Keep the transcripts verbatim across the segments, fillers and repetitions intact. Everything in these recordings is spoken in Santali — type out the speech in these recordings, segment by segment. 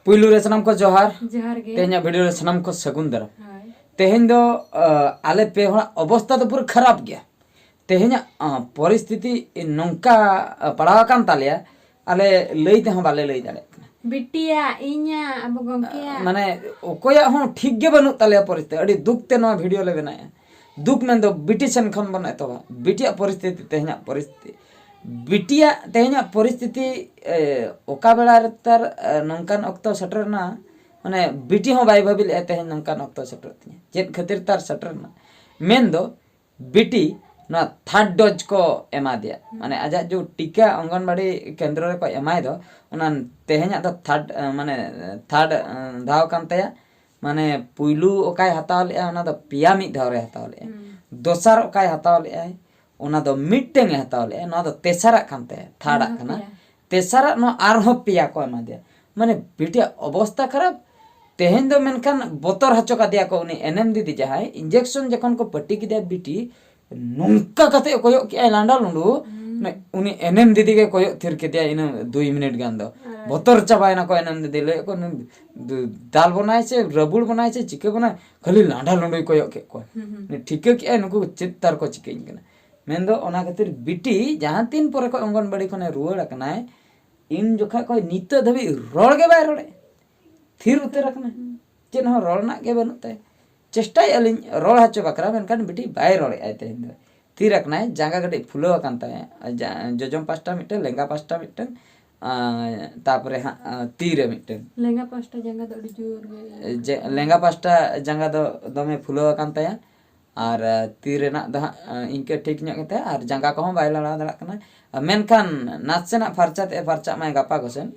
ᱯᱩᱭᱞᱩ ᱨᱮ ᱥᱟᱱᱟᱢ ᱠᱚ ᱡᱚᱦᱟᱨ᱾ ᱡᱚᱦᱟᱨ ᱜᱮ᱾ ᱛᱮᱦᱮᱧᱟᱜ ᱵᱷᱤᱰᱤᱭᱳ ᱨᱮ ᱥᱟᱱᱟᱢ ᱠᱚ ᱥᱟᱹᱜᱩᱱ ᱫᱟᱨᱟᱢ᱾ ᱦᱳᱭ᱾ ᱛᱮᱦᱮᱧ ᱫᱚ ᱟᱞᱮ ᱯᱮ ᱦᱚᱲᱟᱜ ᱚᱵᱚᱥᱛᱟ ᱫᱚ ᱯᱩᱨᱟᱹ ᱠᱷᱟᱨᱟᱯ ᱜᱮᱭᱟ᱾ ᱛᱮᱦᱮᱧᱟᱜ ᱯᱚᱨᱤᱥᱛᱷᱤᱛᱤ ᱱᱚᱝᱠᱟ ᱯᱟᱲᱟᱣ ᱟᱠᱟᱱ ᱛᱟᱞᱮᱭᱟ, ᱟᱞᱮ ᱞᱟᱹᱭ ᱛᱮᱦᱚᱸ ᱵᱟᱞᱮ ᱞᱟᱹᱭ ᱫᱟᱲᱮᱭᱟᱜ ᱠᱟᱱᱟ᱾ ᱵᱤᱴᱤᱭᱟᱜ, ᱤᱧᱟᱜ, ᱟᱵᱚ ᱜᱚᱢᱠᱮᱭᱟᱜ᱾ ᱢᱟᱱᱮ ᱚᱠᱚᱭᱟᱜ ᱦᱚᱸ ᱴᱷᱤᱠ ᱜᱮ ᱵᱟᱹᱱᱩᱜ ᱛᱟᱞᱮᱭᱟ ᱯᱚᱨᱤᱥᱛᱷᱤᱛᱤ᱾ ᱟᱹᱰᱤ ᱫᱩᱠ ᱛᱮ ᱱᱚᱣᱟ ᱵᱷᱤᱰᱤᱭᱳ ᱞᱮ ᱵᱮᱱᱟᱣᱮᱫᱼᱟ᱾ ᱫᱩᱠ ᱢᱮᱱᱫᱚ ᱵᱤᱴᱤ ᱥᱮᱱ ᱠᱷᱚᱱ ᱵᱚᱱ ᱮᱛᱚᱦᱚᱵᱟ᱾ ᱵᱤᱴᱤᱭᱟᱜ ᱯᱚᱨᱤᱥᱛᱷᱤᱛᱤ, ᱛᱮᱦᱮᱧᱟᱜ ᱯᱚᱨᱤᱥᱛᱷᱤᱛᱤ, ᱵᱤᱴᱤᱭᱟᱜ ᱛᱮᱦᱮᱧᱟᱜ ᱯᱚᱨᱤᱥᱛᱷᱤᱛᱤ ᱮ, ᱚᱠᱟ ᱵᱮᱲᱟ ᱨᱮ ᱛᱟᱨ ᱮ, ᱱᱚᱝᱠᱟᱱ ᱚᱠᱛᱚ ᱥᱮᱴᱮᱨ ᱮᱱᱟ, ᱢᱟᱱᱮ ᱵᱤᱴᱤ ᱦᱚᱸ ᱵᱟᱭ ᱵᱷᱟᱹᱵᱤ ᱞᱮᱫᱼᱟ ᱛᱮᱦᱮᱧ ᱱᱚᱝᱠᱟᱱ ᱚᱠᱛᱚ ᱥᱮᱴᱮᱨᱚᱜ ᱛᱤᱧᱟᱹ᱾ ᱪᱮᱫ ᱠᱷᱟᱹᱛᱤᱨ ᱛᱟᱨ ᱥᱮᱴᱮᱨ ᱮᱱᱟ? ᱢᱮᱱᱫᱚ ᱵᱤᱴᱤ ᱱᱚᱣᱟ ᱛᱷᱟᱨᱰ ᱰᱳᱡᱽ ᱠᱚ ᱮᱢᱟ ᱫᱮᱭᱟ᱾ ᱢᱟᱱᱮ ᱟᱡᱟᱜ ᱡᱮ ᱴᱤᱠᱟ ᱚᱝᱜᱚᱱᱵᱟᱲᱤ ᱠᱮᱱᱫᱨᱚ ᱨᱮᱠᱚ ᱮᱢᱟᱭ ᱫᱚ, ᱚᱱᱟ ᱛᱮᱦᱮᱧᱟᱜ ᱫᱚ ᱛᱷᱟᱨᱰ ᱮ, ᱢᱟᱱᱮ ᱛᱷᱟᱨᱰ ᱮ, ᱫᱷᱟᱣ ᱠᱟᱱ ᱛᱟᱭᱟ᱾ ᱢᱟᱱᱮ ᱯᱩᱭᱞᱩ ᱚᱠᱟᱭ ᱦᱟᱛᱟᱣ ᱞᱮᱫᱼᱟ, ᱚᱱᱟ ᱫᱚ ᱯᱮᱭᱟ ᱢᱤᱫ ᱫᱷᱟᱣ ᱨᱮ ᱦᱟᱛᱟᱣ ᱞᱮᱫᱼᱟ᱾ ᱦᱩᱸ᱾ ᱫᱚᱥᱟᱨ ᱚᱠᱟᱭ ᱦᱟᱛᱟᱣ ᱞᱮᱫᱼᱟᱭ, ᱚᱱᱟ ᱫᱚ ᱢᱤᱫᱴᱟᱝ ᱮ ᱦᱟᱛᱟᱣ ᱞᱮᱫᱼᱟ᱾ ᱱᱚᱣᱟ ᱫᱚ ᱛᱮᱥᱟᱨᱟᱜ ᱠᱟᱱ ᱛᱟᱭᱟ, ᱛᱷᱟᱨᱰᱟᱜ ᱟᱨᱦᱚᱸ ᱠᱟᱱᱟ᱾ ᱯᱮᱭᱟ᱾ ᱛᱮᱥᱟᱨᱟᱜ ᱱᱚᱣᱟ ᱟᱨᱦᱚᱸ ᱯᱮᱭᱟ ᱠᱚ ᱮᱢᱟ ᱫᱮᱭᱟ᱾ ᱢᱟᱱᱮ ᱵᱤᱴᱤᱭᱟᱜ ᱚᱵᱚᱥᱛᱟ ᱠᱷᱟᱨᱟᱯ᱾ ᱛᱮᱦᱮᱧ ᱫᱚ ᱢᱮᱱᱠᱷᱟᱱ ᱵᱚᱛᱚᱨ ᱦᱚᱪᱚ ᱠᱟᱫᱮᱭᱟ ᱠᱚ ᱩᱱᱤ ᱮᱱᱮᱢ ᱫᱤᱫᱤ ᱡᱟᱦᱟᱸᱭ, ᱤᱧᱡᱮᱠᱥᱚᱱ ᱡᱚᱠᱷᱚᱱ ᱠᱚ ᱯᱟᱹᱴᱤ ᱠᱮᱫᱮᱭᱟ ᱵᱤᱴᱤ, ᱱᱚᱝᱠᱟ ᱠᱟᱛᱮ ᱠᱚᱭᱚᱜ ᱠᱮᱜᱼᱟᱭ ᱞᱟᱸᱰᱟ ᱞᱩᱸᱰᱩ᱾ ᱦᱩᱸ᱾ ᱢᱟᱱᱮ ᱩᱱᱤ ᱮᱱᱮᱢ ᱫᱤᱫᱤ ᱜᱮ ᱠᱚᱭᱚᱜ ᱛᱷᱤᱨ ᱠᱮᱫᱮᱭᱟ ᱤᱱᱟᱹ ᱫᱩᱭ ᱢᱤᱱᱤᱴ ᱜᱟᱱ ᱫᱚ᱾ ᱟᱨ ᱵᱚᱛᱚᱨ ᱪᱟᱵᱟᱭᱮᱱᱟ ᱠᱚ ᱮᱱᱮᱢ ᱫᱤᱫᱤ, ᱞᱟᱹᱭᱮᱫ ᱠᱚ, "ᱱᱩᱭ ᱫ-, ᱫᱟᱞ ᱵᱚᱱᱟᱭ ᱥᱮ ᱨᱟᱹᱵᱩᱲ ᱵᱚᱱᱟᱭ ᱥᱮ ᱪᱤᱠᱟᱹ ᱵᱚᱱᱟᱭ?" ᱠᱷᱟᱹᱞᱤ ᱞᱟᱸᱰᱟ ᱞᱩᱸᱰᱩᱭ ᱠᱚᱭᱚᱜ ᱠᱮᱫ ᱠᱚᱣᱟ᱾ ᱦᱩᱸ, ᱦᱩᱸ᱾ ᱩᱱᱤ ᱴᱷᱤᱠᱟᱹ ᱠᱮᱜᱼᱟᱭ ᱱᱩᱠᱩ ᱪᱮᱫ ᱛᱟᱨ ᱠᱚ ᱪᱤᱠᱟᱹᱧ ᱠᱟᱱᱟ᱾ ᱢᱮᱱᱫᱚ ᱚᱱᱟ ᱠᱷᱟᱹᱛᱤᱨ ᱵᱤᱴᱤ ᱡᱟᱦᱟᱸ ᱛᱤᱱ ᱯᱚᱨᱮ ᱠᱷᱚᱱ ᱚᱝᱜᱚᱱᱵᱟᱲᱤ ᱠᱷᱚᱱᱮ ᱨᱩᱣᱟᱹᱲ ᱟᱠᱟᱱᱟᱭ, ᱤᱱ ᱡᱚᱠᱷᱟ ᱠᱷᱚᱱ ᱱᱤᱛᱚᱜ ᱫᱷᱟᱹᱵᱤᱡ ᱨᱚᱲ ᱜᱮ ᱵᱟᱭ ᱨᱚᱲᱮᱫ᱾ ᱛᱷᱤᱨ ᱩᱛᱟᱹᱨ ᱟᱠᱟᱱᱟᱭ᱾ ᱪᱮᱫ ᱦᱚᱸ ᱨᱚᱲ ᱨᱮᱱᱟᱜ ᱜᱮ ᱵᱟᱹᱱᱩᱜ ᱛᱟᱭᱟ᱾ ᱪᱮᱥᱴᱟᱭᱮᱫᱼᱟ ᱞᱤᱧ ᱨᱚᱲ ᱦᱚᱪᱚ ᱵᱟᱠᱷᱨᱟ, ᱢᱮᱱᱠᱷᱟᱱ ᱵᱤᱴᱤ ᱵᱟᱭ ᱨᱚᱲᱮᱫᱼᱟᱭ ᱛᱮᱦᱮᱧ ᱫᱚ᱾ ᱛᱷᱤᱨ ᱟᱠᱟᱱᱟᱭ, ᱡᱟᱸᱜᱟ ᱠᱟᱹᱴᱤᱡ ᱯᱷᱩᱞᱟᱹᱣ ᱟᱠᱟᱱ ᱛᱟᱭᱟ᱾ ᱡᱟ-, ᱡᱚᱡᱚᱢ ᱯᱟᱥᱴᱟ ᱢᱤᱫᱴᱟᱝ, ᱞᱮᱸᱜᱟ ᱯᱟᱥᱴᱟ ᱢᱤᱫᱴᱟᱝ, ᱟᱨ ᱛᱟᱯᱚᱨᱮ ᱦᱟᱸᱜ, ᱟᱸ, ᱛᱤ ᱨᱮ ᱢᱤᱫᱴᱟᱝ᱾ ᱞᱮᱸᱜᱟ ᱯᱟᱥᱴᱟ ᱡᱟᱸᱜᱟ ᱫᱚ ᱟᱹᱰᱤ ᱡᱳᱨ ᱜᱮ᱾ ᱡᱮ, ᱞᱮᱸᱜᱟ ᱯᱟᱥᱴᱟ ᱡᱟᱸᱜᱟ ᱫᱚ ᱫᱚᱢᱮ ᱯᱷᱩᱞᱟᱹᱣ ᱟᱠᱟᱱ ᱛᱟᱭᱟ᱾ ᱟᱨ, ᱟᱸ, ᱛᱤ ᱨᱮᱱᱟᱜ ᱫᱚ ᱦᱟᱸᱜ, ᱟᱸ, ᱤᱱᱠᱟᱹ ᱴᱷᱤᱠ ᱧᱚᱜ ᱜᱮᱛᱟᱭᱟ᱾ ᱟᱨ ᱡᱟᱸᱜᱟ ᱠᱚᱦᱚᱸ ᱵᱟᱭ ᱞᱟᱲᱟᱣ ᱫᱟᱲᱮᱭᱟᱜ ᱠᱟᱱᱟ᱾ ᱟᱨ ᱢᱮᱱᱠᱷᱟᱱ ᱱᱟᱥᱮᱱᱟᱜ ᱯᱷᱟᱨᱪᱟ ᱛᱮ ᱯᱷᱟᱨᱪᱟᱜ ᱢᱟᱭ ᱜᱟᱯᱟ ᱠᱚᱥᱮᱱ᱾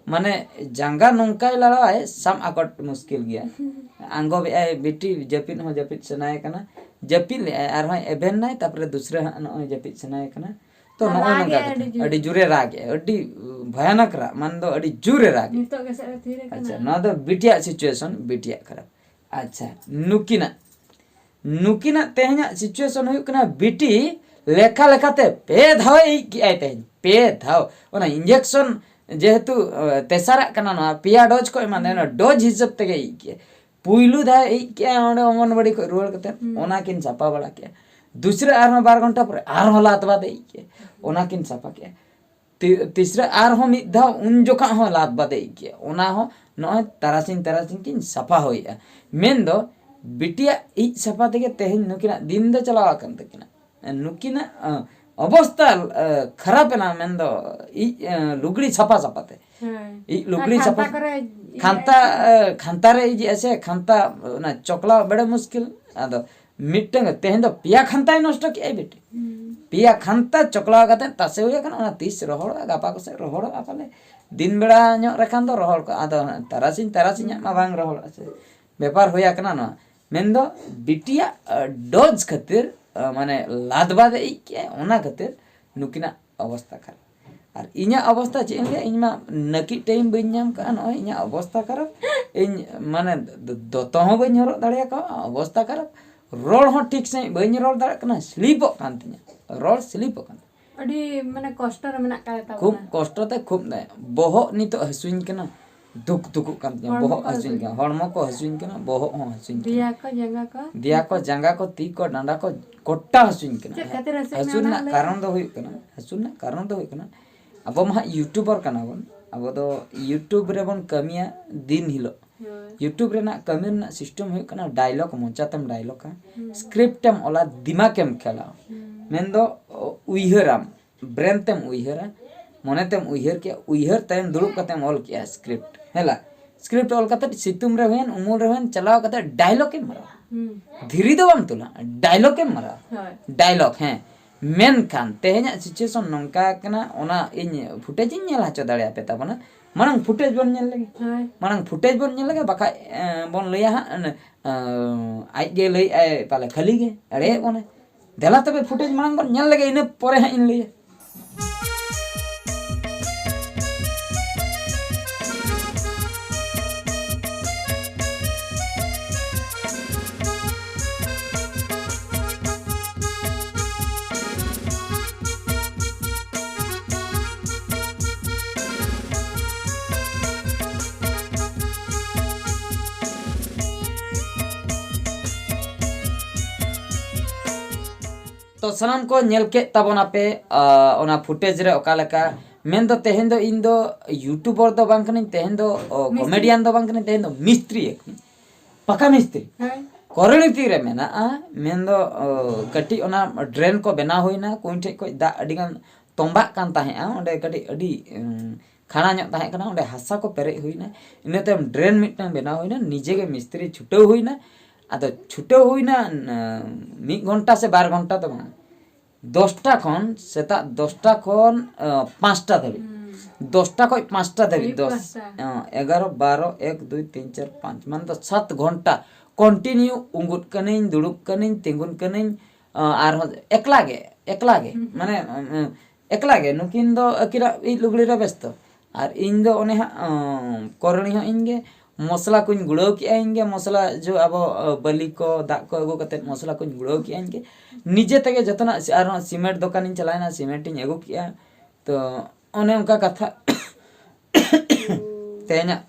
ᱢᱟᱱᱮ ᱡᱟᱸᱜᱟ ᱱᱚᱝᱠᱟᱭ ᱞᱟᱲᱟᱣᱟᱭ, ᱥᱟᱵ ᱟᱠᱚᱴ ᱢᱩᱥᱠᱤᱞ ᱜᱮᱭᱟ᱾ ᱟᱸᱜᱚᱵᱮᱜᱼᱟᱭ ᱵᱤᱴᱤ, ᱡᱟᱹᱯᱤᱫ ᱦᱚᱸ ᱡᱟᱹᱯᱤᱫ ᱥᱟᱱᱟᱭᱮ ᱠᱟᱱᱟ᱾ ᱡᱟᱹᱯᱤᱫ ᱞᱮᱜᱼᱟᱭ, ᱟᱨᱦᱚᱸᱭ ᱮᱵᱷᱮᱱ ᱱᱟᱭ, ᱛᱟᱯᱚᱨᱮ ᱫᱩᱥᱨᱟᱹ ᱦᱟᱸᱜ ᱱᱚᱜᱼᱚᱭ ᱡᱟᱹᱯᱤᱫ ᱥᱟᱱᱟᱭᱮ ᱠᱟᱱᱟ᱾ ᱛᱚ, ᱱᱚᱜᱼᱚ ᱨᱟᱜ ᱱᱚᱝᱠᱟ ᱮ ᱠᱟᱛᱷᱟ᱾ ᱟᱹᱰᱤ ᱡᱳᱨ᱾ ᱟᱹᱰᱤ ᱡᱳᱨᱮ ᱨᱟᱜ ᱮᱜᱼᱟ, ᱟᱹᱰᱤ ᱵᱷᱚᱭᱟᱱᱚᱠ ᱨᱟᱜ, ᱢᱟᱱ ᱫᱚ ᱟᱹᱰᱤ ᱡᱳᱨᱮ ᱨᱟᱜ ᱮᱜᱼᱟ᱾ ᱱᱤᱛᱚᱜ ᱜᱮ ᱥᱮ ᱛᱷᱤᱨ ᱟᱠᱟᱱᱟ᱾ ᱟᱪᱪᱷᱟ, ᱱᱚᱣᱟ ᱫᱚ ᱵᱤᱴᱤᱭᱟᱜ situation, ᱵᱤᱴᱤᱭᱟᱜ ᱠᱷᱟᱨᱟᱯ᱾ ᱟᱪᱪᱷᱟ, ᱱᱩᱠᱤᱱᱟᱜ, ᱱᱩᱠᱤᱱᱟᱜ ᱛᱮᱦᱮᱧᱟᱜ situation ᱦᱩᱭᱩᱜ ᱠᱟᱱᱟ, ᱵᱤᱴᱤ ᱞᱮᱠᱷᱟ ᱞᱮᱠᱷᱟᱛᱮ ᱯᱮ ᱫᱷᱟᱣᱮ ᱤᱡ ᱠᱮᱜᱼᱟᱭ ᱛᱮᱦᱮᱧ, ᱯᱮ ᱫᱷᱟᱣ᱾ ᱚᱱᱟ injection ᱡᱮᱦᱮᱛᱩ ᱛᱮᱥᱟᱨᱟᱜ ᱠᱟᱱᱟ ᱱᱚᱣᱟ, ᱯᱮᱭᱟ ᱰᱳᱡᱽ ᱠᱚ ᱮᱢᱟ ᱫᱮᱭᱟ, ᱚᱱᱟ ᱰᱳᱡᱽ ᱦᱤᱥᱟᱹᱵ ᱛᱮᱜᱮ ᱤᱡ ᱠᱮᱜᱼᱟ᱾ ᱯᱩᱭᱞᱩ ᱫᱷᱟᱣ ᱤᱡ ᱠᱮᱜᱼᱟ ᱚᱸᱰᱮ ᱚᱝᱜᱚᱱᱵᱟᱲᱤ ᱠᱷᱚᱱ ᱨᱩᱣᱟᱹᱲ ᱠᱟᱛᱮ, ᱚᱱᱟ ᱠᱤᱱ ᱥᱟᱯᱷᱟ ᱵᱟᱲᱟ ᱠᱮᱜᱼᱟ᱾ ᱫᱩᱥᱨᱟᱹ ᱟᱨᱦᱚᱸ ᱵᱟᱨ ᱜᱷᱚᱱᱴᱟ ᱯᱚᱨᱮ ᱟᱨᱦᱚᱸ ᱞᱟᱫ ᱵᱟᱫᱮ ᱤᱡ ᱠᱮᱜᱼᱟ, ᱚᱱᱟ ᱠᱤᱱ ᱥᱟᱯᱷᱟ ᱠᱮᱜᱼᱟ᱾ ᱛᱤ- ᱛᱤᱥᱨᱟᱹ ᱟᱨᱦᱚᱸ ᱢᱤᱫ ᱫᱷᱟᱣ ᱩᱱ ᱡᱚᱠᱷᱟᱜ ᱦᱚᱸ ᱞᱟᱫ ᱵᱟᱫᱮ ᱤᱡ ᱠᱮᱜᱼᱟ, ᱚᱱᱟ ᱦᱚᱸ ᱱᱚᱜᱼᱚᱭ ᱛᱟᱨᱟᱥᱤᱧ ᱛᱟᱨᱟᱥᱤᱧ ᱠᱤᱱ ᱥᱟᱯᱷᱟ ᱦᱩᱭᱮᱜᱼᱟ᱾ ᱢᱮᱱᱫᱚ ᱵᱤᱴᱤᱭᱟᱜ ᱤᱡ ᱥᱟᱯᱷᱟ ᱛᱮᱜᱮ ᱛᱮᱦᱮᱧ ᱱᱩᱠᱤᱱᱟᱜ ᱫᱤᱱ ᱫᱚ ᱪᱟᱞᱟᱣ ᱟᱠᱟᱱ ᱛᱟᱹᱠᱤᱱᱟ᱾ ᱱᱩᱠᱤᱱᱟᱜ ᱚᱵᱚᱥᱛᱟ ᱠᱷᱟᱨᱟᱯ ᱮᱱᱟ, ᱢᱮᱱᱫᱚ ᱤᱡ ᱞᱩᱜᱽᱲᱤ ᱥᱟᱯᱷᱟ ᱥᱟᱯᱷᱟ ᱛᱮ᱾ ᱤᱡ ᱞᱩᱜᱽᱲᱤ ᱥᱟᱯᱷᱟ ᱠᱷᱟᱱᱛᱟ ᱠᱷᱟᱱᱛᱟ ᱨᱮ ᱤᱡ ᱮ ᱥᱮ ᱠᱷᱟᱱᱛᱟ ᱚᱱᱟ ᱪᱚᱠᱞᱟᱣ ᱵᱮᱲᱮ ᱢᱩᱥᱠᱤᱞ᱾ ᱟᱫᱚ ᱢᱤᱫᱴᱟᱝ ᱛᱮᱦᱮᱧ ᱫᱚ ᱯᱮᱭᱟ ᱠᱷᱟᱱᱛᱟᱭ ᱱᱚᱥᱴᱚ ᱠᱮᱜᱼᱟᱭ ᱵᱤᱴᱤ᱾ ᱯᱮᱭᱟ ᱠᱷᱟᱱᱛᱟ ᱪᱚᱠᱞᱟᱣ ᱠᱟᱛᱮ ᱛᱟᱥᱮ ᱦᱩᱭ ᱟᱠᱟᱱᱟ, ᱚᱱᱟ ᱛᱤᱥ ᱨᱚᱦᱚᱲᱚᱜᱼᱟ, ᱜᱟᱯᱟ ᱠᱚᱥᱮᱫ ᱨᱚᱦᱚᱲᱚᱜᱼᱟ ᱯᱟᱞᱮ᱾ ᱫᱤᱱ ᱵᱮᱲᱟ ᱧᱚᱜ ᱨᱮᱠᱷᱟᱱ ᱫᱚ ᱨᱚᱦᱚᱲ ᱠᱚᱜᱼᱟ, ᱟᱫᱚ ᱛᱟᱨᱟᱥᱤᱧ ᱛᱟᱨᱟᱥᱤᱧᱟᱜ ᱢᱟ ᱵᱟᱝ ᱨᱚᱦᱚᱲᱚᱜᱼᱟ ᱥᱮ᱾ ᱵᱮᱯᱟᱨ ᱦᱩᱭ ᱟᱠᱟᱱᱟ ᱱᱚᱣᱟ᱾ ᱢᱮᱱᱫᱚ ᱵᱤᱴᱤᱭᱟᱜ ᱰᱳᱡᱽ ᱠᱷᱟᱹᱛᱤᱨ ᱢᱟᱱᱮ ᱞᱟᱫ ᱵᱟᱫ ᱮ ᱤᱡ ᱠᱮᱜᱼᱟᱭ, ᱚᱱᱟ ᱠᱷᱟᱹᱛᱤᱨ ᱱᱩᱠᱤᱱᱟᱜ ᱚᱵᱚᱥᱛᱟ ᱠᱷᱟᱨᱟᱯ᱾ ᱟᱨ ᱤᱧᱟᱹᱜ ᱚᱵᱚᱥᱛᱟ ᱪᱮᱫ ᱤᱧ ᱞᱟᱹᱭᱟ? ᱤᱧ ᱢᱟ ᱱᱟᱹᱠᱤᱡ ᱴᱟᱭᱤᱢ ᱵᱟᱹᱧ ᱧᱟᱢ ᱠᱟᱜᱼᱟ᱾ ᱱᱚᱜᱼᱚᱭ ᱤᱧᱟᱹᱜ ᱚᱵᱚᱥᱛᱟ ᱠᱷᱟᱨᱟᱯ᱾ ᱤᱧ ᱢᱟᱱᱮ ᱫᱚᱛᱚ ᱦᱚᱸ ᱵᱟᱹᱧ ᱦᱚᱨᱚᱜ ᱫᱟᱲᱮᱭᱟᱠᱚᱣᱟ, ᱚᱵᱚᱥᱛᱟ ᱠᱷᱟᱨᱟᱯ᱾ ᱨᱚᱲ ᱦᱚᱸ ᱴᱷᱤᱠ ᱥᱟᱺᱦᱤᱡ ᱵᱟᱹᱧ ᱨᱚᱲ ᱫᱟᱲᱮᱭᱟᱜ ᱠᱟᱱᱟ, ᱥᱞᱤᱯᱚᱜ ᱠᱟᱱ ᱛᱤᱧᱟ, ᱨᱚᱲ ᱥᱞᱤᱯᱚᱜ ᱠᱟᱱ ᱛᱤᱧᱟ᱾ ᱟᱹᱰᱤ ᱢᱟᱱᱮ ᱠᱚᱥᱴᱚ ᱨᱮ ᱢᱮᱱᱟᱜ ᱠᱟᱫ ᱛᱟᱵᱚᱱᱟ᱾ ᱠᱷᱩᱵ ᱠᱚᱥᱴᱚ ᱛᱮ ᱠᱷᱩᱵ ᱫᱟᱭ᱾ ᱵᱚᱦᱚᱜ ᱱᱤᱛᱚᱜ ᱦᱟᱹᱥᱩᱧ ᱠᱟᱱᱟ, ᱫᱩᱠ ᱫᱩᱠᱩᱜ ᱠᱟᱱ ᱛᱤᱧᱟ, ᱦᱚᱲᱢᱚ ᱵᱚᱦᱚᱜ ᱠᱚ ᱦᱟᱹᱥᱩᱧ ᱦᱟᱹᱥᱩᱧ ᱠᱟᱱᱟ, ᱠᱟᱱᱟ᱾ ᱦᱚᱲᱢᱚ ᱠᱚ ᱦᱟᱹᱥᱩᱧ ᱠᱟᱱᱟ, ᱵᱚᱦᱚᱜ ᱦᱚᱸ ᱦᱟᱹᱥᱩᱧ ᱠᱟᱱᱟ᱾ ᱫᱮᱭᱟ ᱠᱚ, ᱡᱟᱸᱜᱟ ᱠᱚ᱾ ᱫᱮᱭᱟ ᱠᱚ, ᱡᱟᱸᱜᱟ ᱠᱚ, ᱛᱤ ᱠᱚ, ᱰᱟᱸᱰᱟ ᱠᱚ, ᱜᱚᱴᱟ ᱦᱟᱹᱥᱩᱧ ᱠᱟᱱᱟ᱾ ᱪᱮᱫ ᱠᱷᱟᱹᱛᱤᱨ ᱦᱟᱹᱥᱩᱭᱮᱫ ᱦᱟᱹᱥᱩ ᱢᱮᱭᱟ ᱚᱱᱟ ᱨᱮᱱᱟᱜ ᱞᱟᱹᱭ ᱠᱟᱨᱚᱱ ᱢᱮ᱾ ᱫᱚ ᱦᱩᱭᱩᱜ ᱠᱟᱱᱟ, ᱦᱟᱹᱥᱩ ᱨᱮᱱᱟᱜ ᱠᱟᱨᱚᱱ ᱫᱚ ᱦᱩᱭᱩᱜ ᱠᱟᱱᱟ, ᱟᱵᱚ ᱢᱟ ᱦᱟᱸᱜ ᱭᱩᱴᱩᱵᱟᱨ ᱠᱟᱱᱟ ᱵᱚᱱ, ᱟᱵᱚ ᱫᱚ ᱭᱩᱴᱩᱵᱽ ᱨᱮᱵᱚᱱ ᱠᱟᱹᱢᱤᱭᱟ ᱫᱤᱱ ᱦᱤᱞᱳᱜ᱾ ᱦᱳᱭ᱾ ᱭᱩᱴᱩᱵᱽ ᱨᱮᱱᱟᱜ ᱠᱟᱹᱢᱤ ᱨᱮᱱᱟᱜ ᱥᱤᱥᱴᱮᱢ ᱦᱩᱭᱩᱜ ᱠᱟᱱᱟ, ᱰᱟᱭᱞᱚᱜ, ᱢᱚᱪᱟᱛᱮᱢ ᱰᱟᱭᱞᱚᱜᱟ, ᱦᱩᱸ᱾ ᱥᱠᱨᱤᱯᱴ ᱮᱢ ᱚᱞᱟ, ᱫᱤᱢᱟᱜᱽ ᱮᱢ ᱠᱷᱮᱞᱟ᱾ ᱦᱩᱸ᱾ ᱢᱮᱱᱫᱚ, ᱚ, ᱩᱭᱦᱟᱹᱨᱟᱢ, ᱵᱨᱮᱱ ᱛᱮᱢ ᱩᱭᱦᱟᱹᱨᱟ, ᱢᱚᱱᱮ ᱛᱮᱢ ᱩᱭᱦᱟᱹᱨ ᱠᱮᱜᱼᱟ, ᱩᱭᱦᱟᱹᱨ ᱛᱟᱭᱚᱢ ᱫᱩᱲᱩᱵ ᱠᱟᱛᱮᱢ ᱚᱞ ᱠᱮᱜᱼᱟ ᱥᱠᱨᱤᱯᱴ᱾ ᱦᱮᱞᱟ, ᱥᱠᱨᱤᱯᱴ ᱚᱞ ᱠᱟᱛᱮ ᱥᱤᱛᱩᱝ ᱨᱮ ᱦᱩᱭᱮᱱ, ᱩᱢᱩᱞ ᱨᱮ ᱦᱩᱭᱮᱱ, ᱪᱟᱞᱟᱣ ᱠᱟᱛᱮ ᱰᱟᱭᱞᱚᱜ ᱮᱢ ᱢᱟᱨᱟᱣᱟ᱾ ᱦᱩᱸ᱾ ᱫᱷᱤᱨᱤ ᱫᱚ ᱵᱟᱢ ᱛᱩᱞᱟ, ᱰᱟᱭᱞᱚᱜ ᱮᱢ ᱢᱟᱨᱟᱣᱟ᱾ ᱦᱳᱭ᱾ ᱰᱟᱭᱞᱚᱜ, ᱦᱮᱸ᱾ ᱢᱮᱱᱠᱷᱟᱱ ᱛᱮᱦᱮᱧᱟᱜ ᱥᱤᱪᱩᱭᱮᱥᱚᱱ ᱱᱚᱝᱠᱟ ᱠᱟᱱᱟ, ᱚᱱᱟ ᱤᱧ ᱯᱷᱩᱴᱮᱡᱽ ᱤᱧ ᱧᱮᱞ ᱦᱚᱪᱚ ᱫᱟᱲᱮᱭᱟᱯᱮ ᱛᱟᱵᱚᱱᱟ᱾ ᱢᱟᱲᱟᱝ ᱯᱷᱩᱴᱮᱡᱽ ᱵᱚᱱ ᱧᱮᱞ ᱞᱮᱜᱮ᱾ ᱦᱳᱭ᱾ ᱢᱟᱲᱟᱝ ᱯᱷᱩᱴᱮᱡᱽ ᱵᱚᱱ ᱧᱮᱞ ᱞᱮᱜᱮ, ᱵᱟᱠᱷᱟᱡ, ᱮᱸ, ᱵᱚᱱ ᱞᱟᱹᱭᱟ ᱦᱟᱸᱜ, ᱮᱸ, ᱟᱡ ᱜᱮ ᱞᱟᱹᱭᱮᱫ ᱟᱭ ᱯᱟᱞᱮ ᱠᱷᱟᱹᱞᱤ ᱜᱮ ᱮᱲᱮᱭᱮᱫ ᱵᱚᱱᱟᱭ᱾ ᱫᱮᱞᱟ ᱛᱚᱵᱮ ᱯᱷᱩᱴᱮᱡᱽ ᱢᱟᱲᱟᱝ ᱵᱚᱱ ᱧᱮᱞ ᱞᱮᱜᱮ, ᱤᱱᱟᱹ ᱯᱚᱨᱮ ᱦᱟᱸᱜ ᱤᱧ ᱞᱟᱹᱭᱟ᱾ ᱛᱚ ᱥᱟᱱᱟᱢ ᱠᱚ ᱧᱮᱞ ᱠᱮᱫ ᱛᱟᱵᱚᱱᱟᱯᱮ, ᱟ, ᱚᱱᱟ footage ᱨᱮ ᱚᱠᱟ ᱞᱮᱠᱟ᱾ ᱢᱮᱱᱫᱚ ᱛᱮᱦᱮᱧ ᱫᱚ ᱤᱧ ᱫᱚ YouTuber ᱫᱚ ᱵᱟᱝ ᱠᱟᱹᱱᱟᱹᱧ, ᱛᱮᱦᱮᱧ ᱫᱚ, ᱚ, ᱢᱤᱥᱛᱨᱤ᱾ Comedian ᱫᱚ ᱵᱟᱝ ᱠᱟᱹᱱᱟᱹᱧ, ᱛᱮᱦᱮᱧ ᱫᱚ ᱢᱤᱥᱛᱨᱤ ᱠᱟᱹᱱᱟᱹᱧ, ᱯᱟᱠᱟ ᱢᱤᱥᱛᱨᱤ᱾ ᱦᱮᱸ᱾ ᱠᱚᱨᱚᱱᱤ ᱛᱤ ᱨᱮ ᱢᱮᱱᱟᱜᱼᱟ᱾ ᱢᱮᱱᱫᱚ, ᱚ, ᱠᱟᱹᱴᱤᱡ ᱚᱱᱟ drain ᱠᱚ ᱵᱮᱱᱟᱣ ᱦᱩᱭᱱᱟ, ᱠᱩᱧ ᱴᱷᱮᱡ ᱠᱷᱚᱡ ᱫᱟᱜ ᱟᱹᱰᱤ ᱜᱟᱱ ᱛᱚᱸᱵᱟᱜ ᱠᱟᱱ ᱛᱟᱦᱮᱸᱜᱼᱟ, ᱚᱸᱰᱮ ᱠᱟᱹᱴᱤᱡ ᱟᱹᱰᱤ, ᱩᱸ, ᱠᱷᱟᱲᱟ ᱧᱚᱜ ᱛᱟᱦᱮᱸ ᱠᱟᱱᱟ, ᱚᱸᱰᱮ ᱦᱟᱥᱟ ᱠᱚ ᱯᱮᱨᱮᱡ ᱦᱩᱭᱱᱟ, ᱤᱱᱟᱹ ᱛᱟᱭᱚᱢ drain ᱢᱤᱫᱴᱟᱝ ᱵᱮᱱᱟᱣ ᱦᱩᱭᱱᱟ, ᱱᱤᱡᱮ ᱜᱮ ᱢᱤᱥᱛᱨᱤ ᱪᱷᱩᱴᱟᱹᱣ ᱦᱩᱭᱱᱟ᱾ ᱟᱫᱚ ᱪᱷᱩᱴᱟᱹᱣ ᱦᱩᱭᱱᱟ, ᱩᱸ, ᱢᱤᱫ ᱜᱷᱚᱱᱴᱟ ᱥᱮ ᱵᱟᱨ ᱜᱷᱚᱱᱴᱟ ᱫᱚ ᱵᱟᱝ, ᱫᱚᱥᱴᱟ ᱠᱷᱚᱱ, ᱥᱮᱛᱟᱜ ᱫᱚᱥᱴᱟ ᱠᱷᱚᱱ, ᱟᱸ, ᱯᱟᱸᱪᱴᱟ ᱫᱷᱟᱹᱵᱤᱡ᱾ ᱦᱩᱸ᱾ ᱫᱚᱥᱴᱟ ᱠᱷᱚᱱ ᱯᱟᱸᱪᱴᱟ ᱫᱷᱟᱹᱵᱤᱡ, ᱟᱹᱭᱩᱵ ᱫᱚᱥ, ᱯᱟᱸᱪᱴᱟ᱾ ᱟᱸ, ᱮᱜᱟᱨᱚ, ᱵᱟᱨᱚ, ᱮᱠ, ᱫᱩᱭ, ᱛᱤᱱ, ᱪᱟᱨ, ᱯᱟᱸᱪ, ᱢᱟᱱᱮ ᱫᱚ ᱥᱟᱛ ᱜᱷᱚᱱᱴᱟ continue ᱩᱸᱜᱩᱫ ᱠᱟᱹᱱᱟᱹᱧ, ᱫᱩᱲᱩᱵ ᱠᱟᱹᱱᱟᱹᱧ, ᱛᱤᱸᱜᱩᱱ ᱠᱟᱹᱱᱟᱹᱧ, ᱟᱸ, ᱟᱨᱦᱚᱸ ᱮᱠᱞᱟ ᱜᱮ, ᱮᱠᱞᱟ ᱜᱮ᱾ ᱦᱩᱸ, ᱦᱩᱸ᱾ ᱢᱟᱱᱮ, ᱩᱸ, ᱮᱠᱞᱟ ᱜᱮ, ᱱᱩᱠᱤᱱ ᱫᱚ ᱟᱹᱠᱤᱱᱟᱜ ᱤᱡ ᱞᱩᱜᱽᱲᱤ ᱨᱮ ᱵᱮᱥᱛᱚ᱾ ᱟᱨ ᱤᱧ ᱫᱚ ᱚᱱᱮ ᱦᱟᱸᱜ, ᱟᱸ, ᱠᱚᱨᱚᱱᱤ ᱦᱚᱸ ᱤᱧ ᱜᱮ, ᱢᱚᱥᱞᱟ ᱠᱚᱧ ᱜᱩᱲᱟᱹᱣ ᱠᱮᱜᱼᱟ ᱤᱧ ᱜᱮ, ᱢᱚᱥᱞᱟ ᱡᱚ ᱟᱵᱚ, ᱟᱸ, ᱵᱟᱹᱞᱤ ᱠᱚ, ᱫᱟᱜ ᱠᱚ ᱟᱹᱜᱩ ᱠᱟᱛᱮᱫ ᱢᱚᱥᱞᱟ ᱠᱚᱧ ᱜᱩᱲᱟᱹᱣ ᱠᱮᱜᱼᱟ ᱤᱧ ᱜᱮ᱾ ᱱᱤᱡᱮ ᱛᱮᱜᱮ ᱡᱚᱛᱚᱱᱟᱜ, ᱟᱨᱦᱚᱸ ᱥᱤᱢᱮᱱᱴ ᱫᱚᱠᱟᱱᱤᱧ ᱪᱟᱞᱟᱣᱮᱱᱟ, ᱥᱤᱢᱮᱱᱴ ᱤᱧ ᱟᱹᱜᱩ ᱠᱮᱜᱼᱟ᱾ ᱛᱚ ᱚᱱᱮ ᱚᱱᱠᱟ ᱠᱟᱛᱷᱟ᱾ ᱛᱮᱦᱮᱧᱟᱜ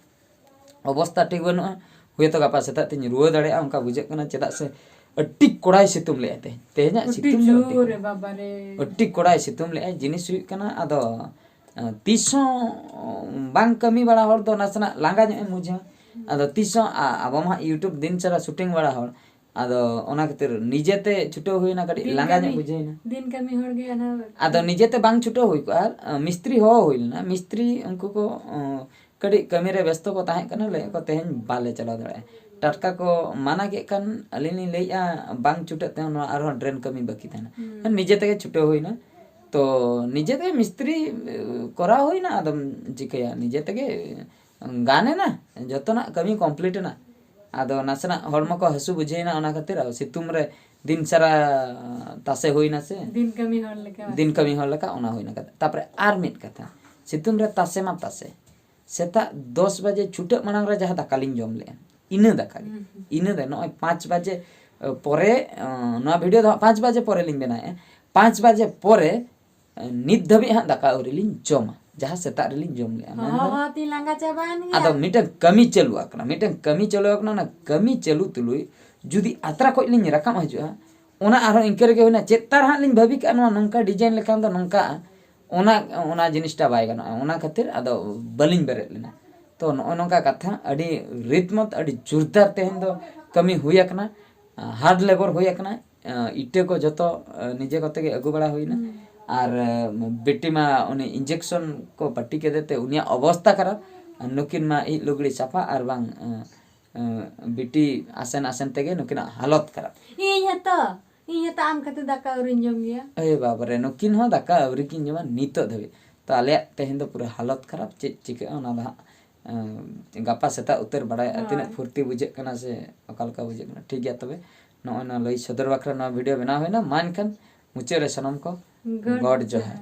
ᱚᱵᱚᱥᱛᱟ ᱴᱷᱤᱠ ᱵᱟᱹᱱᱩᱜᱼᱟ, ᱦᱳᱭᱛᱳ ᱜᱟᱯᱟ ᱥᱮᱛᱟᱜ ᱛᱤᱧ ᱨᱩᱣᱟᱹ ᱫᱟᱲᱮᱭᱟᱜᱼᱟ, ᱚᱱᱠᱟ ᱵᱩᱡᱷᱟᱹᱜ ᱠᱟᱱᱟ᱾ ᱪᱮᱫᱟᱜ ᱥᱮ ᱟᱹᱰᱤ ᱠᱚᱲᱟᱭ ᱥᱤᱛᱩᱝ ᱞᱮᱜᱼᱟᱭ ᱛᱮᱦᱮᱧ, ᱛᱮᱦᱮᱧᱟᱜ ᱟᱹᱰᱤ ᱥᱤᱛᱩᱝ ᱫᱚ ᱟᱹᱰᱤ ᱡᱳᱨ ᱨᱮ, ᱠᱚᱲᱟᱭ᱾ ᱵᱟᱵᱟ ᱨᱮ᱾ ᱟᱹᱰᱤ ᱠᱚᱲᱟᱭ ᱥᱤᱛᱩᱝ ᱞᱮᱜᱼᱟᱭ᱾ ᱡᱤᱱᱤᱥ ᱦᱩᱭᱩᱜ ᱠᱟᱱᱟ, ᱟᱫᱚ, ᱟᱸ, ᱛᱤᱥ ᱦᱚᱸ, ᱩᱸ, ᱵᱟᱝ ᱠᱟᱹᱢᱤ ᱵᱟᱲᱟ ᱦᱚᱲ ᱫᱚ ᱱᱟᱥᱮᱱᱟᱜ ᱞᱟᱸᱜᱟ ᱧᱚᱜ ᱮᱢ ᱵᱩᱡᱷᱟᱹᱣᱟ᱾ ᱟᱫᱚ ᱛᱤᱥ ᱦᱚᱸ, ᱟ-, ᱟᱵᱚ ᱢᱟ ᱦᱟᱸᱜ YouTube ᱫᱤᱱ ᱥᱟᱨᱟ shooting ᱵᱟᱲᱟ ᱦᱚᱲ, ᱟᱫᱚ ᱚᱱᱟ ᱠᱷᱟᱹᱛᱤᱨ ᱱᱤᱡᱮᱛᱮ ᱪᱷᱩᱴᱟᱹᱣ ᱦᱩᱭᱱᱟ, ᱠᱟᱹᱴᱤᱡ ᱫᱤᱱ ᱞᱟᱸᱜᱟ ᱧᱚᱜ ᱠᱟᱹᱢᱤ, ᱵᱩᱡᱷᱟᱹᱣᱱᱟ᱾ ᱫᱤᱱ ᱠᱟᱹᱢᱤ ᱦᱚᱲ ᱜᱮ ᱦᱟᱱᱟ ᱟᱫᱚ ᱱᱤᱡᱮᱛᱮ ᱵᱟᱝ ᱪᱷᱩᱴᱟᱹᱣ ᱦᱩᱭ ᱠᱚᱜᱼᱟ, ᱟᱨ, ᱟᱸ, ᱢᱤᱥᱛᱨᱤ ᱦᱚᱦᱚ ᱦᱩᱭ ᱞᱮᱱᱟ, ᱢᱤᱥᱛᱨᱤ ᱩᱱᱠᱩ ᱠᱚ, ᱟᱸ, ᱠᱟᱹᱴᱤᱡ ᱠᱟᱹᱢᱤ ᱨᱮ ᱵᱮᱥᱛᱚ ᱠᱚ ᱛᱟᱦᱮᱸ ᱠᱟᱱᱟ, ᱞᱟᱹᱭᱮᱫ ᱠᱚ ᱛᱮᱦᱮᱧ ᱵᱟᱞᱮ ᱪᱟᱞᱟᱣ ᱫᱟᱲᱮᱭᱟᱜᱼᱟ᱾ ᱴᱟᱴᱠᱟ ᱠᱚ ᱢᱟᱱᱟ ᱠᱮᱫ ᱠᱷᱟᱱ ᱟᱹᱞᱤᱧ ᱞᱤᱧ ᱞᱟᱹᱭᱮᱫᱼᱟ, ᱵᱟᱝ ᱪᱷᱩᱴᱟᱹᱜ ᱛᱮ ᱱᱚᱣᱟ ᱟᱨᱦᱚᱸ drain ᱠᱟᱹᱢᱤ ᱵᱟᱹᱠᱤ ᱛᱟᱦᱮᱱᱟ᱾ ᱦᱩᱸ᱾ ᱱᱤᱡᱮ ᱛᱮᱜᱮ ᱪᱷᱩᱴᱟᱹᱣ ᱦᱩᱭᱱᱟ᱾ ᱛᱚ ᱱᱤᱡᱮ ᱛᱮᱜᱮ ᱢᱤᱥᱛᱨᱤ, ᱮ, ᱠᱚᱨᱟᱣ ᱦᱩᱭᱱᱟ, ᱟᱫᱚᱢ ᱪᱤᱠᱟᱹᱭᱟ, ᱱᱤᱡᱮ ᱛᱮᱜᱮ ᱜᱟᱱ ᱮᱱᱟ, ᱡᱚᱛᱚᱱᱟᱜ ᱠᱟᱹᱢᱤ complete ᱮᱱᱟ᱾ ᱟᱫᱚ ᱱᱟᱥᱮᱱᱟᱜ ᱦᱚᱲᱢᱚ ᱠᱚ ᱦᱟᱹᱥᱩ ᱵᱩᱡᱷᱟᱹᱣᱮᱱᱟ, ᱚᱱᱟ ᱠᱷᱟᱹᱛᱤᱨ ᱟᱫᱚ ᱥᱤᱛᱩᱝ ᱨᱮ ᱫᱤᱱ ᱥᱟᱨᱟ ᱛᱟᱥᱮ ᱦᱩᱭᱱᱟ ᱥᱮ᱾ ᱫᱤᱱ ᱠᱟᱹᱢᱤ ᱦᱚᱲ ᱞᱮᱠᱟ᱾ ᱫᱤᱱ ᱠᱟᱹᱢᱤ ᱦᱚᱲ ᱞᱮᱠᱟ, ᱚᱱᱟ ᱦᱩᱭᱱᱟ ᱠᱟᱛᱷᱟ᱾ ᱛᱟᱯᱚᱨᱮ ᱟᱨ ᱢᱤᱫ ᱠᱟᱛᱷᱟ, ᱥᱤᱛᱩᱝ ᱨᱮ ᱛᱟᱥᱮ ᱢᱟ ᱛᱟᱥᱮ, ᱥᱮᱛᱟᱜ ᱫᱚᱥ ᱵᱟᱡᱮ ᱪᱷᱩᱴᱟᱹᱜ ᱢᱟᱲᱟᱝ ᱨᱮ ᱡᱟᱦᱟᱸ ᱫᱟᱠᱟ ᱞᱤᱧ ᱡᱚᱢ ᱞᱮᱜᱼᱟ, ᱤᱱᱟᱹ ᱫᱟᱠᱟ ᱜᱮ᱾ ᱦᱩᱸ, ᱦᱩᱸ᱾ ᱤᱱᱟᱹ ᱫᱚ ᱱᱚᱜᱼᱚᱭ ᱯᱟᱸᱪ ᱵᱟᱡᱮ, ᱮ, ᱯᱚᱨᱮ, ᱮ, ᱱᱚᱣᱟ video ᱫᱚ ᱦᱟᱸᱜ ᱯᱟᱸᱪ ᱵᱟᱡᱮ ᱯᱚᱨᱮ ᱞᱤᱧ ᱵᱮᱱᱟᱣᱮᱫᱼᱟ᱾ ᱯᱟᱸᱪ ᱵᱟᱡᱮ ᱯᱚᱨᱮ, ᱮ, ᱱᱤᱛ ᱫᱷᱟᱹᱵᱤᱡ ᱦᱟᱸᱜ ᱫᱟᱠᱟ ᱟᱹᱣᱨᱤ ᱞᱤᱧ ᱡᱚᱢᱟ, ᱡᱟᱦᱟᱸ ᱥᱮᱛᱟᱜ ᱨᱮᱞᱤᱧ ᱡᱚᱢ ᱞᱮᱜᱼᱟ᱾ ᱦᱚᱦᱚ ᱢᱮᱱᱫᱚ ᱦᱚᱦᱚ ᱛᱤᱧ ᱞᱟᱸᱜᱟ ᱪᱟᱵᱟᱭᱮᱱ ᱜᱮᱭᱟ᱾ ᱟᱫᱚ ᱢᱤᱫᱴᱟᱝ ᱠᱟᱹᱢᱤ ᱪᱟᱹᱞᱩ ᱟᱠᱟᱱᱟ, ᱢᱤᱫᱴᱟᱝ ᱠᱟᱹᱢᱤ ᱪᱟᱹᱞᱩ ᱟᱠᱟᱱᱟ, ᱚᱱᱟ ᱠᱟᱹᱢᱤ ᱪᱟᱹᱞᱩ ᱛᱩᱞᱩᱡ ᱡᱩᱫᱤ ᱟᱛᱨᱟ ᱠᱷᱚᱡ ᱞᱤᱧ ᱨᱟᱠᱟᱵ ᱦᱤᱡᱩᱜᱼᱟ, ᱚᱱᱟ ᱟᱨᱦᱚᱸ ᱤᱱᱠᱟᱹ ᱨᱮᱜᱮ ᱦᱩᱭᱱᱟ, ᱪᱮᱫ ᱛᱟᱨ ᱦᱟᱸᱜ ᱞᱤᱧ ᱵᱷᱟᱹᱵᱤ ᱠᱟᱜᱼᱟ, ᱱᱚᱣᱟ ᱱᱚᱝᱠᱟ ᱰᱤᱡᱟᱭᱤᱱ ᱞᱮᱠᱷᱟᱱ ᱫᱚ ᱱᱚᱝᱠᱟᱜᱼᱟ, ᱚᱱᱟ ᱚᱱᱟ ᱡᱤᱱᱤᱥᱴᱟ ᱵᱟᱭ ᱜᱟᱱᱚᱜᱼᱟ, ᱚᱱᱟ ᱠᱷᱟᱹᱛᱤᱨ ᱟᱫᱚ ᱵᱟᱹᱞᱤᱧ ᱵᱮᱨᱮᱫ ᱞᱮᱱᱟ᱾ ᱛᱚ ᱱᱚᱜᱼᱚᱭ ᱱᱚᱝᱠᱟ ᱠᱟᱛᱷᱟ, ᱟᱹᱰᱤ ᱨᱤᱛᱢᱚᱛ, ᱟᱹᱰᱤ ᱡᱳᱨᱫᱟᱨ ᱛᱮᱦᱮᱧ ᱫᱚ ᱠᱟᱹᱢᱤ ᱦᱩᱭ ᱟᱠᱟᱱᱟ, ᱦᱟᱨᱰ ᱞᱮᱵᱚᱨ ᱦᱩᱭ ᱟᱠᱟᱱᱟ᱾ ᱤᱴᱟᱹ ᱠᱚ ᱡᱚᱛᱚ ᱱᱤᱡᱮ ᱠᱚᱛᱮ ᱜᱮ ᱟᱹᱜᱩ ᱵᱟᱲᱟ ᱦᱩᱭᱱᱟ᱾ ᱟᱨ ᱵᱤᱴᱤ ᱢᱟ ᱩᱱᱤ ᱤᱧᱡᱮᱠᱥᱚᱱ ᱠᱚ ᱯᱟᱹᱴᱤ ᱠᱮᱫᱮ ᱛᱮ ᱩᱱᱤᱭᱟᱜ ᱚᱵᱚᱥᱛᱟ ᱠᱷᱟᱨᱟᱯ, ᱟᱨ ᱱᱩᱠᱤᱱ ᱢᱟ ᱤᱡ ᱞᱩᱜᱽᱲᱤ ᱪᱟᱯᱟ ᱟᱨ ᱵᱟᱝ ᱵᱤᱴᱤ ᱟᱥᱮᱱ ᱟᱥᱮᱱ ᱛᱮᱜᱮ ᱱᱩᱠᱤᱱᱟᱜ ᱦᱟᱞᱚᱛ ᱠᱷᱟᱨᱟᱯ᱾ ᱤᱧ ᱦᱚᱸᱛᱚ ᱤᱧ ᱦᱚᱸᱛᱚ ᱟᱢ ᱠᱷᱟᱹᱛᱤᱨ ᱫᱟᱠᱟ ᱟᱹᱣᱨᱤᱧ ᱡᱚᱢ ᱜᱮᱭᱟ᱾ ᱮ ᱵᱟᱵᱨᱮ, ᱱᱩᱠᱤᱱ ᱦᱚᱸ ᱫᱟᱠᱟ ᱟᱹᱣᱨᱤ ᱠᱤᱱ ᱡᱚᱢᱟ ᱱᱤᱛᱚᱜ ᱫᱷᱟᱹᱵᱤᱡ᱾ ᱛᱚ ᱟᱞᱮᱭᱟᱜ ᱛᱮᱦᱮᱧ ᱫᱚ ᱯᱩᱨᱟᱹ ᱦᱟᱞᱚᱛ ᱠᱷᱟᱨᱟᱯ, ᱪᱮᱫ ᱪᱤᱠᱟᱹᱜᱼᱟ ᱚᱱᱟ ᱫᱚ ᱦᱟᱸᱜ ᱜᱟᱯᱟ ᱥᱮᱛᱟᱜ ᱩᱛᱟᱹᱨ ᱵᱟᱲᱟᱭᱚᱜᱼᱟ᱾ ᱛᱤᱱᱟᱹᱜ ᱯᱷᱩᱨᱛᱤ ᱵᱩᱡᱷᱟᱹᱜ ᱠᱟᱱᱟ ᱥᱮ ᱚᱠᱟ ᱞᱮᱠᱟ ᱵᱩᱡᱷᱟᱹᱜ ᱠᱟᱱᱟ᱾ ᱴᱷᱤᱠ ᱜᱮᱭᱟ, ᱛᱚᱵᱮ ᱱᱚᱜᱼᱚᱭ ᱱᱚᱣᱟ ᱞᱟᱹᱭ ᱥᱚᱫᱚᱨ ᱵᱟᱠᱷᱨᱟ ᱱᱚᱣᱟ ᱵᱷᱤᱰᱤᱭᱳ ᱵᱮᱱᱟᱣ ᱦᱩᱭᱱᱟ᱾ ᱢᱟ ᱮᱱᱠᱷᱟᱱ ᱢᱩᱪᱟᱹᱫ ᱨᱮ ᱥᱟᱱᱟᱢ ᱠᱚ ᱜᱚᱰ ᱡᱚᱦᱟᱨ᱾